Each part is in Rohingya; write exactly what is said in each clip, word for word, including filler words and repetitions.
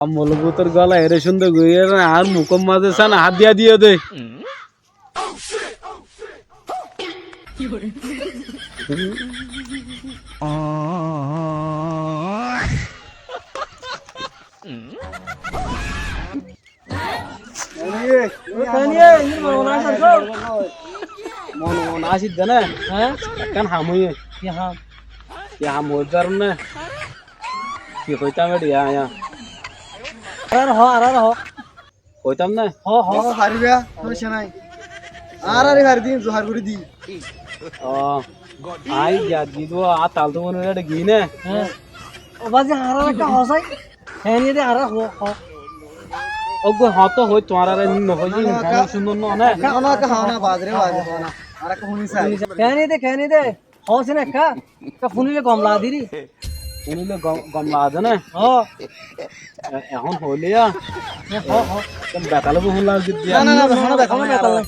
Molbútor góla eré cúndor gorí, añár mukór mazé sán hát diya diyé dé. Mone mone asídde né? Há? Ekkán ham óiye. Ki ham? Ki ham óiye zano né? Ki hoitám eçé aññí? Añáre hoó, añáre hoó. Hoitám né? Hoó, hoó. Hoó, faribá, somosya nái. Añáre fari di, zuhar gorí di. Ó, aññí giyá di dibou, añár taltu boinor eçé giyí né? Há. Ó bazi, añáre ekká hoó sai. Héni de añáre hoó, hoó. Óggo hoó to hoói, tuáñráre no hoói, no, no, cúndor no né? No, no, ekká hoó na, bazi re, bazi hoó na. Añáre ekká fúni sai. Héni de, héni de. Hoó sin ekká. Ekká fúnile gom lage dé ri. Fúnile gom, gom lage dé né? Hoó. E-, ehón hoóile yá. E, hoó, hoó. Betal óibo fún lage dé. Na, na, na, honó betal nái, honó betal nái.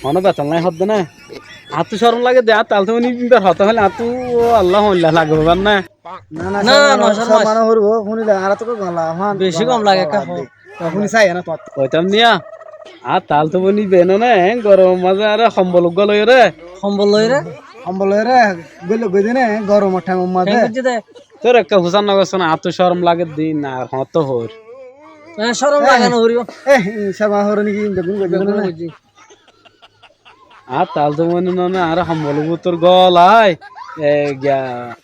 Honó betal nái hoódde né? Añáttu córom lage dé, añár taltu boin íbar hotá hoilé añáttu, ó Allah, hoilla lage buzón né? Na, na, na, córom, no, córom córom no. Córom no goríbo, fúnile añára to gom lage, fán, beci gom lage, ekká hoó. Fúni sai na tuáñttú. Hoitám niya, añár taltu boin íba né, e, goromor mazé añáre hombol uggúa loiyóre. Hombol loiyóre? Hombol loiyóre, góli goi dé né, goromor thaimor mazé. Théng goijjé dé. Tór ekká fusár no gossón, añáttu córom lage dé, na ar hoóñttu hoóir. E, córom lage no goríbo. E, córom no goríbo né? Beggún goijjé. Añár taltu boin no né, añáre hombol bútor gólai, e, giyá.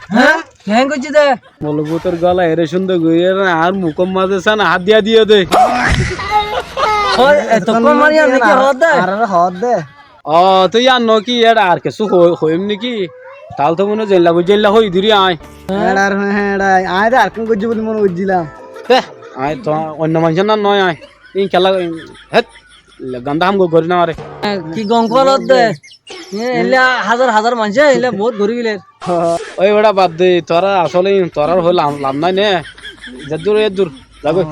Há? Keén goijjé dé? Hombol bútor gólai eré cúndor gorí, añár mukór mazé sán hát diya diyé dé. Hoó, e, to kóm mari ar niki hoódde? Añáre hoódde. Ó, toi yían no ki, eçé ar kessú hoi-, hoiyúm niki? Taltu boin zeilla goijjé, eilla hoói diri aññí. Há? Eçé ar, há, eçé aññí de ar kessú goijjé buli mone goijjílam. Hé, aññí to oinno maincór nán noó aññí. Ín kiyólla, hét. Le, ganda ham go-, gorí no fare. Ki gom hoór dé? E, eilla házar házar maincé, eilla bout gorí féler. Ói beça, bad de, tuáñra asóle, tuáñrar hoói laf, laf nái né. Zeddúr, eddúr, zagói.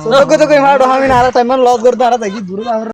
Zagói, zagói, maço, hami na, añára taim loss gorí, añára zai, ki dur, añára